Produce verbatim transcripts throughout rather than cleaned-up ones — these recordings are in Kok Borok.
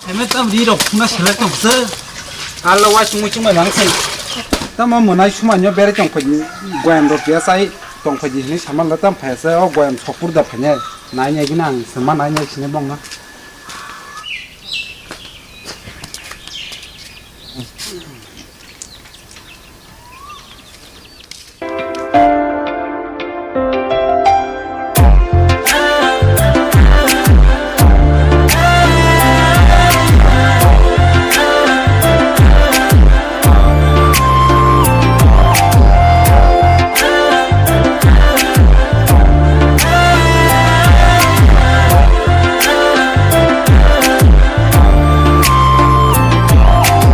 Heme tam ri rok phuna selek tong se. Allah wa chumui chumai mang se. Tamo monai sumai nyo bere tong phai goyam rok ya sai tong phai di hini saman la tam phai se o goyam sokpur da phai ne. Nai nai gina ang se ma nai nai sine bong na.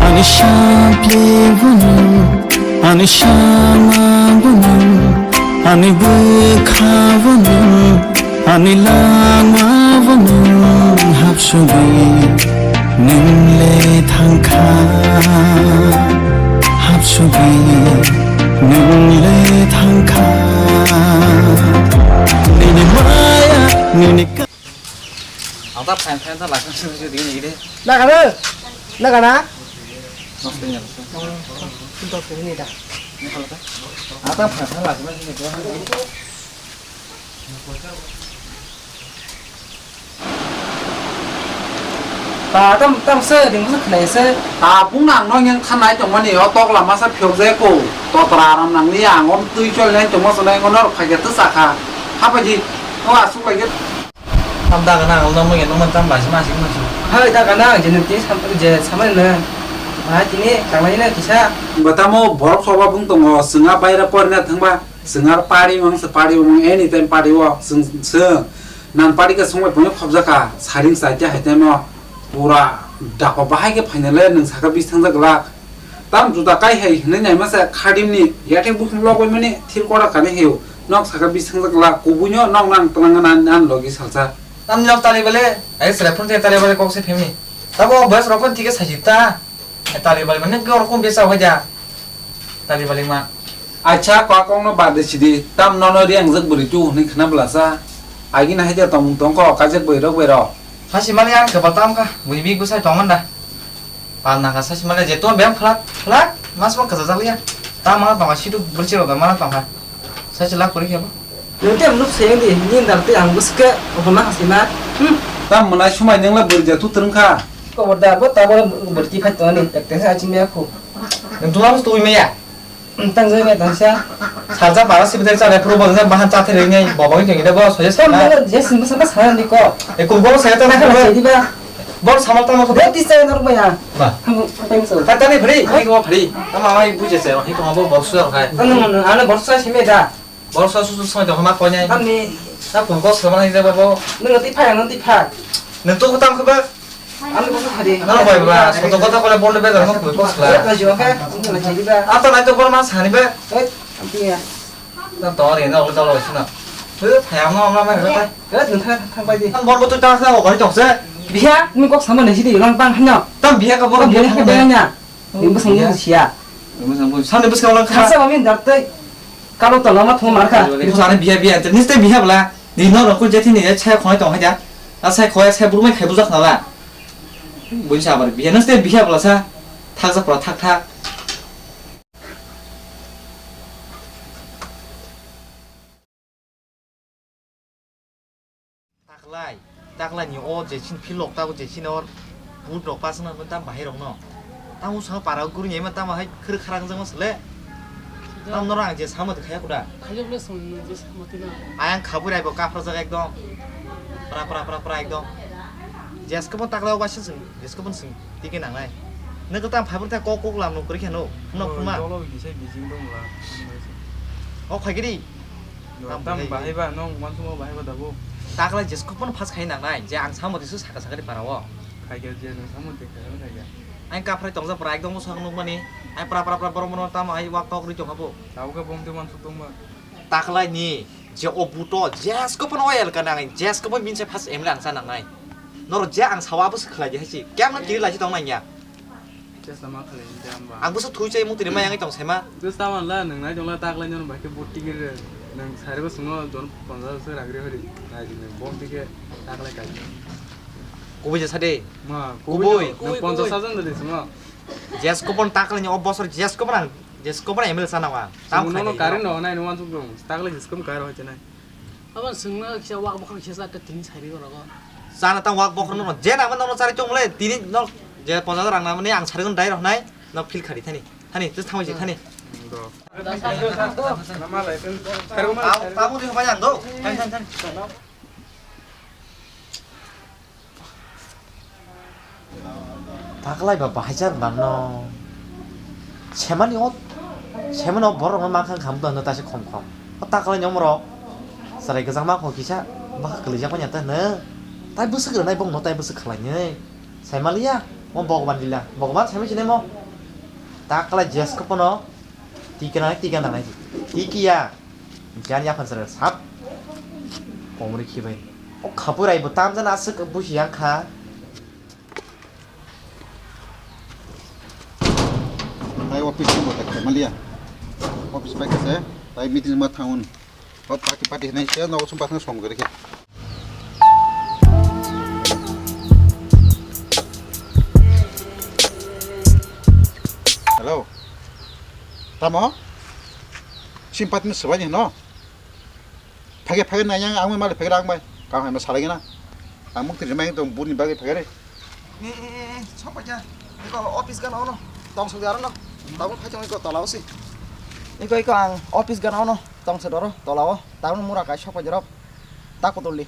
Ani saple bunu. Ani sama bo nwng, ani bwkha bo nwng, ani lama bo nwng, hapsugwi nwng le thangkha, hapsugwi nwng le thangkha. Nini maya, nini ka- Ang ta phain phain ta laisang sini sini dini deh. Nagana? Nagana? Mas tanya. Dos ini dah. Ini kalau ta. Ang ta phain phain laisang sini dini. Ta tam tam se ding se khnai se. Ta bung nang no yang khanai tong mani o tok lama sa phiok je ko. To tra ram nang ni ang om tui chol nai tong mo so nai ngo nor phai ge ta sa kha. Hapa ji. O asuk lai ge. Tam da gana ang nang mo yang nang tam bai ma sing ma sing. Hai da gana ang je nang ti sam je samai na. Hai tini samai na kisa. Batamo borok soba bung tongo, swnga baira porina thangba, swnga pari mang se pari mang anytime pari o, sung sung. Nan pari ka sungbai phone khobjaka, saring saite haitemo, pura dako bahai ke phainale nung saka bis thangjak glak. Tam juta kai hai hinui naima se khadimni, yate bukhum logoi mani thil kora kani heu, nok saka bis thangjak glak, kubuino nok nang twlang nan, nan logi salsa. Tam nok tali bale, ai sele phone te tali bale kok se phemi. Tabo boyes rok phone tike sajita. Tali bale mane kok rok phone besa hoja. Tali bale ma. Acha, kokong no bade sidi, tam nono riang jak bwrwi tu hwnwi khna bwlasa. Agini haida tongmung tongkho, kajak bwrwi rok bai rok. Hasi mani ang kebal tam kha, bwrwi bi gwsai tongmanda. Pal nangkha sasi mani je to bem phlak, phlak, mas ma kwchajak liya. Tam ma tongkha, situ bwrwi rok da ma tongkha. Sasi lak kwrwi khebo. Nwng tei nwk sayang di, nini dal tei ang bwswk khe obo ma hasima. Hmm. Tam mwnai swmai nwng le bwrwi ja tu twrwng kha. Khobor da, bo tabok bwrwi phai tongani, ekte se achimya khu. Nwng tuma bwswk twi maya. Tang jai mai tang sia. Sarja bara sibidai chale phuru bo jai bahan chathe ringai bobo ni tengide bo soje sana. Tang jai sin bwsa bwsa ni ko. E kun bo saya ta na. Tang jai di ba. Bor samal tamo. Bo ti sai nor maya. Ba. Tang tang so. Ta ta ni phri, ni ko phri. Ama mai buje se, ni ko bo bor su khai. Ano ano ano bor sa sime da. Bor sa su su sai to ma ko nyai. Ani. Ta kun ko sama ni da bo. Nang ti phai, nang ti phai. Nang to ko tam kha ba. Ano bo hari. Ano bai ba, soto kota kole bol de bezar mo koi kosla. Ano jo ke, ano jai di ba. Ato nai to bor ma sani ba. Eh, ampiya. Na to re na ol dalo sina. Eh, phayam no amla ma re. Eh, nung thang thang bai di. An bor bo tu ta sa ko gari tong se. Biha, nung kok sama nai sidi lang bang hanya. Tam biha ka bor biha ka bang hanya. Ni bwswng ni siya. Ni bwswng bwswng. Sani bwswng lang kha. Khasa mami dar tei. Kalo tola ma thung mar kha. Ni bwswng ani biha biha ante. Ni ste biha bwla. Ni no rokul jati ni chaya khonai tong haja. A sai khoya sai burmai khai bujak nala. Bwswng abar biha. Ni ste biha bwla sa. Thak jak pra thak thak. Taklai, taklai ni o je chin philok tago je chin or but rok pasang na tam bahai rok no. Tamo sa para guru ni ma tamo hai khir kharang jang sele. Tam no rang je samati khaya kuda. Khajak le song je samati na. Ayang khabui rai bo kapra jak ekdom. Pra pra pra pra ekdom. Jeske bon taklai o baising sing, jeske bon sing tike nangnai. Nang tam phai ta kok kok lam no kri khano. Phuma phuma. Dolo ni sai bijing dong la. O khai giri. Tam bahai ba, nong uansukma bahai ba dabo. Taklai jesko phano phas khai nangnai, je ang samo tisu saka sakani para o. Khai khe je nung samo te khai khai ya. Ang kaphrai tongjak pura ekdom bwswk nukmani. Ang pra pra pra borok mono tamo hai wak tok ri tongkha bo. Tabuk khe bom te uansuk tongma. Taklai ni je o buto jesko phano oil ka nangnai, jesko phano minse phas emle ang cha nangnai. Noro je ang sawa bwswk khlai di hai si. Kemno kiri lai si tong nang ya. Chesna ma khalai ni jam ba. Ang bwswk thui chai mung tini ma yang tong sema. Just ta man la nang nai jong la taklai nyon ba khe butti gir nang sari bo sungo jon ponjak se ragri hori. Nai di nang bom tike taklai kai. Kubui je sade. Ma, kubui. Kubui. Nang ponchas hajar da disi ma. Jes kopon takle ni o bosor jes kopon ang, jes kopon M L A sana wa. Tam nono kari no nai no wansuk dong. Takle jes kopon kari hoite nai. Abo sengna kisa wak bokhok kisa ta tin sari oro. Sana ta wak bokhok no. Je na mano sari chong le tini no je ponchas hajar rang na mani ang sari gon dai roh nai. No feel khari thani. Thani, just thangwi je thani. Do. Tamu di hobanya do. Thani, thani, thani. Taklai ba bahai jar bang no. Semani o, semani o borok no mankha kham do no ta se khom khom. O taklai nyom ro. Sarai gajang ma kho kisa, ma kha kwlai jak manya ta no. Tai bwswk rwnai bong no tai bwswk khlai nai. Sai maliya, mo Bhagwan lila. Bhagwan sai sinai mo. Taklai jes ko pono. Tikna, tikna nai. Tikiya. Jan ya phan sar sap. Komri khibai. O khapurai bo tam jana aswk busi yang kha. Tai office ni botak maliya. Office bai kase. Tai meeting ma thaun. Hop party party hinai se no sum pasang song gari khe. Hello. Tamo? Simpati no swbai ni hino? Phage phage nai yang ang mai mali phage rang bai. Kang hai ma salai gina. Ang muk tiri mai tong buni bagwi phage re. E, e, e, e, sok paja. Iko office gana ono. Tong sok aro no. Tabung phai tong iko tola osi. Iko, iko ang office gana ono. Tong sok doro tola o. Tabung mura kai sok paja rok. Ta kutuli.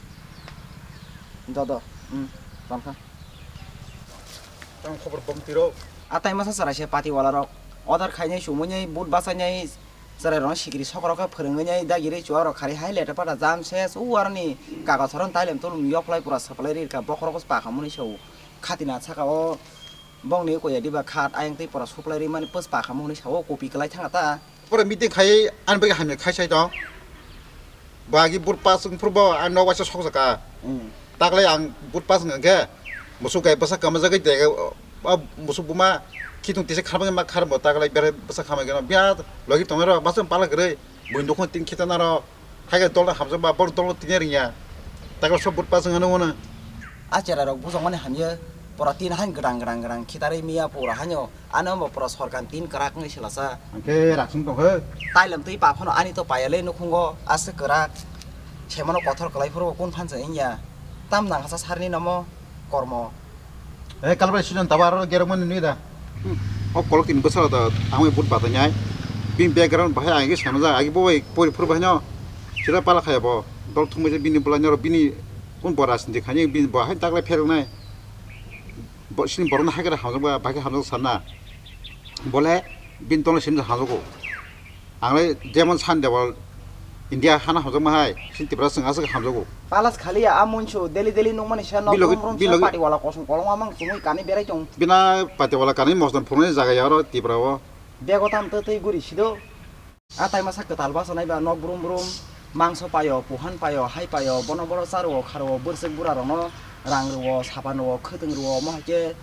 Jodo. Hmm. Tong kha. Tong khobor bom tiro. Atai masa sarai se party wala rok. Order khainai sumui nai but basai nai. Cherai rokno sikiri sokorok khe phwrwngwi nai dagiri chuwa rok khari hai leta pata jam ses u aroni kagos rok tailem tulum yoklai pura swplai ri rwkha bokhorok bwspa khamani sao khatina saka o bongni koya diba khat ayang tei pura suplai ri mani bwspa khamani sao kopi kwlai thanga ta. Pura meeting khai ani bagwi hamya khai sai tong. Bagi but pass wng phuru bo ang nok waisa sok jaka. Hmm. Taklai ang but pass wng khe musuk gai bwsa kama jagwi de o musuk buma khitung tisa kharma ma kharmo taklai bere bwsa khamai gano biya logi tongero basa pala kwrwi bui nukho tin khita naro hai dolno hamjak ba bor dolno tin ringya taklai sok but pass wng ano. A chera rok bujok mani hamya pura tin han gwdang gwdang gwdang khitarwi miya pura hanyo. Ano bo pura sorkar tin kwrak wngwi silasa. Hwnkhe raksung tongkhe. Tailem twi pa phano ani to payale nukhungo aswk kwrak. Semano kothor kwlai phuru kun phansa wngya. Tam nang hasa sarni nomo kormo. Eh, kalbai sinon taba aro gerok mani nui da. Hmm. O kolok tin bwsalo da tangwi but bata nyai. Bini background bahai agi sanajak agi bo bai pori phuru bahai no. Sira pala khaya bo. Dol thumui bini bwlai noro bini kun bo rajniti khani bini bo hai taklai pherok nai. Bo, sini borokno hai khe hamjak ba, bai khe hamjak sana. Bole bini tongla sini hamjago. Ang le jemon Sunday wal India hana hamjak ma hai, sini Tripura swng aswk hamjago. Palas khali ya, a monso daily daily nukmani se nok Bilogi, rum rum se bilogi. Party wala kosong kolong amang chumui kani berai tong. Bina party wala kani mosdon phunukni jaga ya oro Tripura o. Bego tam twi twi guri sido. A tai masa kwtal basa nai ba nok brum brum, mangso paio, puhan paio, hai paio, bono boro cha rwo, kha rwo, bwrwswk bura rokno rang rwo, sapan rwo, khwtwng rwo, omo hai khe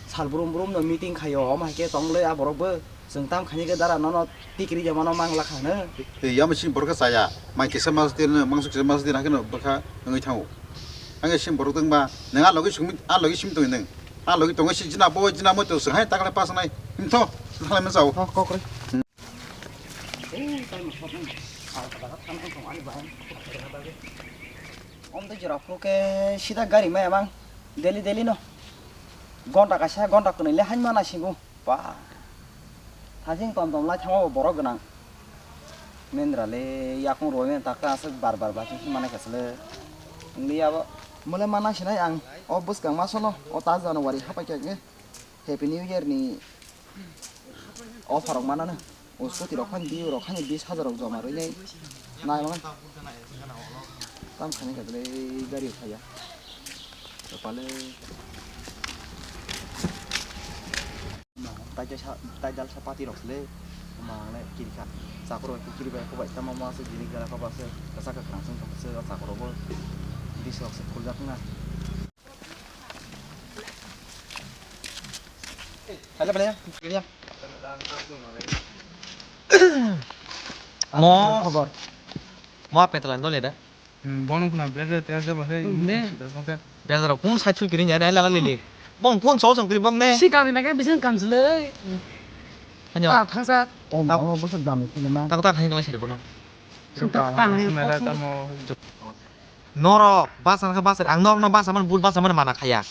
sal brum brum no meeting khaio, omo hai khe tong le a borok bo chwng tam khaini khe dara nono tikiri ya mano mang la kha hwno. Tei yamo sini borok khe chaya, mai kisa mas din, mangso kisa mas din, hakhe no bwkha wngwi thango. Ang sini borok tong ba, nwng a logi simi, a logi simi tong nwng, a logi tongo si jina bo, jina mo to swng hai takle pas nai, him tho, thalai ma chao. Kok, kok re. Om tei jora phuru khe sida gari maya mang daily daily no. Gonta kaisa gonta kwnwi le haima naisingo. Ba. Thajing tom tom lai thango borok gwnang. Mendra le yakung roi men takta aswk bar bar ba chwng mane khe sele. Wngli abo. Mole mana sinai ang o bwskang masono o ta January hapai khe Happy New Year ni offer rok manano. O scooty rok phani biu rok hani bis hajar rok joma rwi nai. Nai mangan. Tam khani kha le gari khaya. Pale. Tai jal sa, tai jal sa party rok le. Mang le kiri kha. Chakur bai kiri bai ko bai tamo ma se jini gara ko ba se. Kasa ka khang sung ka se chakur bo. Bis rok se khul jak na. Mo khobor. Mo ape talan dole da. Hmm, bono kuna bere te ase ba he. Hmm, ne. Bejaro kun sai thul kiri nya, rela lili. Bong kun so song kiri bong ne. Si kami na ka bisin kam sile. Hanyo. Ah, thangsa. Om, om, bosok dam ni ma. Tak tak hanyo sai bono. Tang, tang, tang. Norok basa khe basa, ang norok no basa man, bul basa man mana khaya.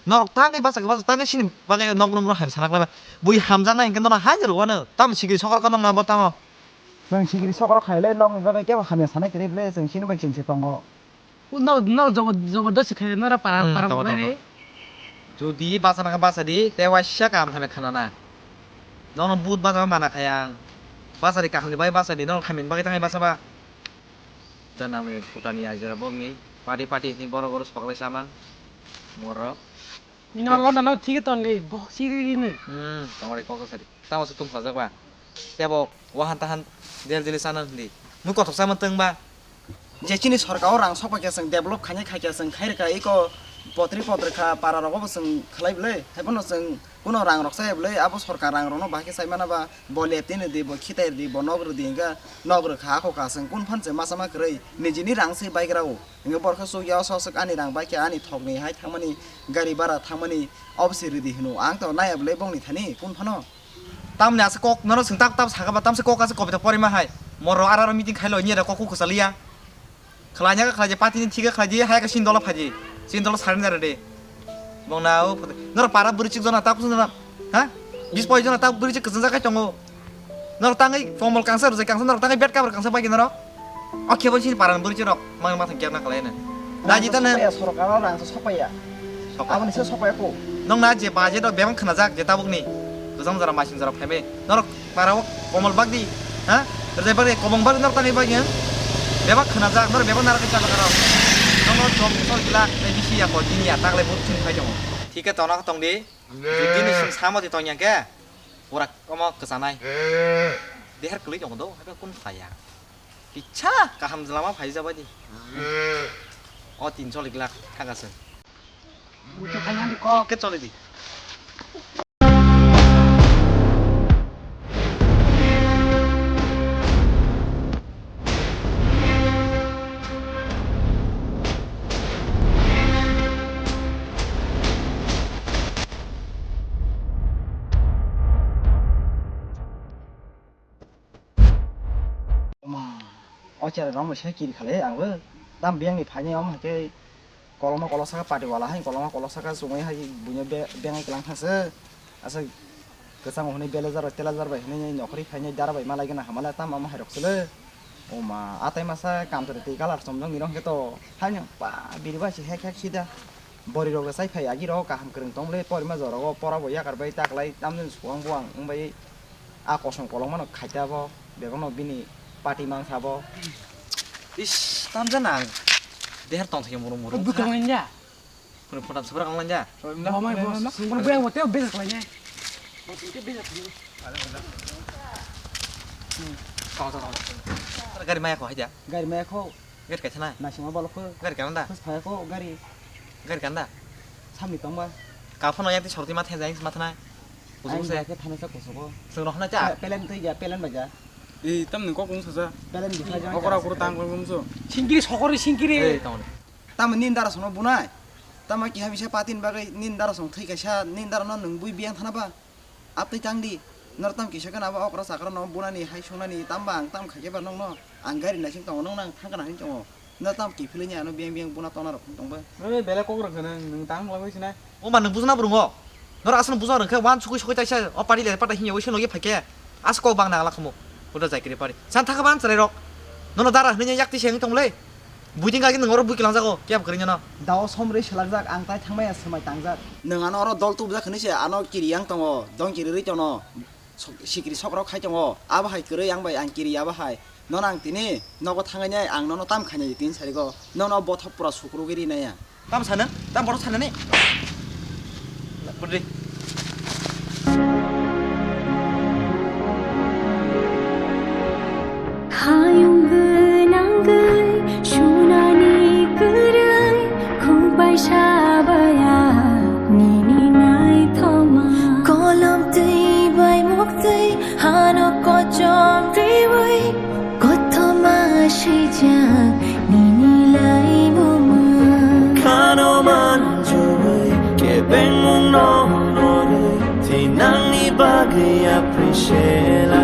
Norok tangwi basa khe basa, tangwi sini bagwi nok rum rum han sana khlai. Bui hamjaknai hwnkhe norok hajar wano. Tam sikiri sokar kono ma bo tango. Chwng sikiri sokar khaile nok ni bagwi kebo hamya sanai kwrwi ble, chwng sini bai chwng se tongo. No, no, jobo, jobo dosi khaile nora para, hmm, para tongo, tongo. Jodi basa na khe basa di, te waisa kam thane khana na. Nono but basa mana khaya ang. Basa di kaham ni bai basa di, nono khamin bagwi tangai basa ba. Janami putani ajira bokni pati pati ni borok borok soklai samang. Morok. Nino lo nano thik ton ni bok siri ni. Hmm, tongori kok sari. Tamo se tung khajak ba. Tebo wahan tahan del dili sana hindi. Mu kothok sama teng ba. Je chini sorkar o rang sokpa khe chwng develop khainai khai khe chwng khai rwkha iko potri potrwkha para rogo bo chwng khlai bwlai. Haiphano chwng kuno rang rok chaya bwlai abo sorkar rang rokno bahai khe chai mana ba. Bo leptini di, bo khitai di, bo nok rwdi, hingkha nok rwkha, hakho ka, chwng kun phan se masa ma kwrwi, nijini rang se bike rao, hingkhe borok khe chukya, o sok sok ani rang bike ani thokni hai thangmani, gari bara thangmani, obo se rwdi hino, ang to naiya bwlai bongni thani, kun phano. Tamni asa kok, nono chwng tab tab sakha ba, tamse kok asa kobita porima hai, moro ara aro meeting khailo, niyada kok kwchaliya. Khlaina khe khlai di, party ni thik khe khlai di, hai khe sini dolo phai di. Sini dolo surrender di. Bong na o photo. Norok para bwrwi chik jona ta kusung jona. Ha? Bis poi jona ta bwrwi chik kwchang jakai tongo. Norok tangwi komol kangsa rwjai kangsa, norok tangwi bed cover kangsa bai di norok. O khe bo sini para ni bwrwi chirok. Mang ma thang kyak na khlai na. Daji ta na. Sokpaiya, sorok ano rang sokpaiya. Sokpaiya. Aboni se sokpaiya ko. Nong na je budget rok bebak khwnajak je tabuk ni. Kwchang jora masing jora phaimai. Norok para o komol bagdi, ha? Rwjai bagdi, kobong bagdi norok tangwi bagdi, ha? Bebak khwnajak, norok bebak narakhe chajak aro. Nono chok chok gila, tei bisi ya ko, jini ya, taklai bot chwng phai tongo. Thik khe tongna khe tongdi. Jodi ni chwng samo di tongya khe, pura komo kwchanai. Deher kwlwi tongo do, haiba kun phaiya. Kicha kaham jwlama phai jabadi. O tin choli glak thangkaswng. Khe choli di. Oma, o cherai rok bai se kiri khale ang bo. Tam biyang ni phaini om hake kolokma kolok saka party wala hai kolokma kolok saka chumui hai buino be-, bengai kelang thangse. Asa kwchang hwnwi belajar bai telajar bai hwnwi nokhorwi phainai dara bai malai gana hamala tam ama hai rok sele. Oma, atai masa kam tari twi galar somjak ni rok hwnkhe to haino pa biri bai se hek hek sida. Bori rok le chai phai agi rok kaham kwrwng tong le porima jora o pora bo yakar bai taklai tamjani suang buang wng bai. A kosom kolokma no khaita bo, bebak no bini party mang sabo. Is, tamjana ang. Deher tong thai muru muru. Bwkha manya. Phone, phone tam sabrak ang lanja. Bo mai bo, sungkun bo yang bo teo bezak lanya. Tong, tong, tong. Gari maya ko haja. Gari maya ko. Gari kaisa na. Naisingma bolok ko. Gari kaisa na da. Phai ko gari. Gari kaisa na da. Samni tongba. Ka phone yang ti sorti ma thai jai ma thana. Kusung se. Ke thana sa kusung ko. Sung rohna cha. Pelen tui ja, pelen baja. I tamni kok ung saja. Pelen bisa ja. Okora kuru tang kung so. Singkiri sokori singkiri. Eh, tong. Tamo nini dara sono bunai. Tamo kiha bisa patin bagwi nini dara song thwi kaisa, nini dara no nung bui biyang thana ba. Aptwi tang di. Nor tam kisa kana ba okra sakra no bunani hai sungnani tam ba ang tam khaike ba nong no. Ang gari naising tongo nong nang thang kana hin tongo. No tam kiphilwi ni ano biyang biyang buna tona rok tong ba. Oi bele kok rok nang nung tang lagwi sinai. O ma nung bujna burungo. Nor asno bujna rwngkhe wan sukui sukui taisa o pari le pata hinya wi seno ye phaike. As kok bang nang lakhumo. Kuda jai kiri pari. San thaka ban chwrai rok. Nono dara hwnwi yak twi se wng tong le. Buiding kaki nung oro bui kilang jago. Kya kwrwng no. Dao somrwi selak jak ang tai thangmaya swmai tangjak. Nung ano oro dol tubjak hwnwi se ano kiri yang tongo. Dong kiri rwi tono. Sok-, sikiri sok rok khai tongo. Abo hai kwrwi ang bai ang kiri abo hai. Nono ang tini nogo thangai nai ang nono tam khainai tini sarigo. Nono bothop pura sukrugwi rinai ya. Tam sana, tam bothop sana ni. Pudri. Hayung gwnangwi sunani kwrwi, khukbai sabaya nini naithoma. Kolom twi bai muktwi hano kochom twiwi, kothoma swijak nini laibuma. Khano man Nong norwi tei nangni bagwi appreciate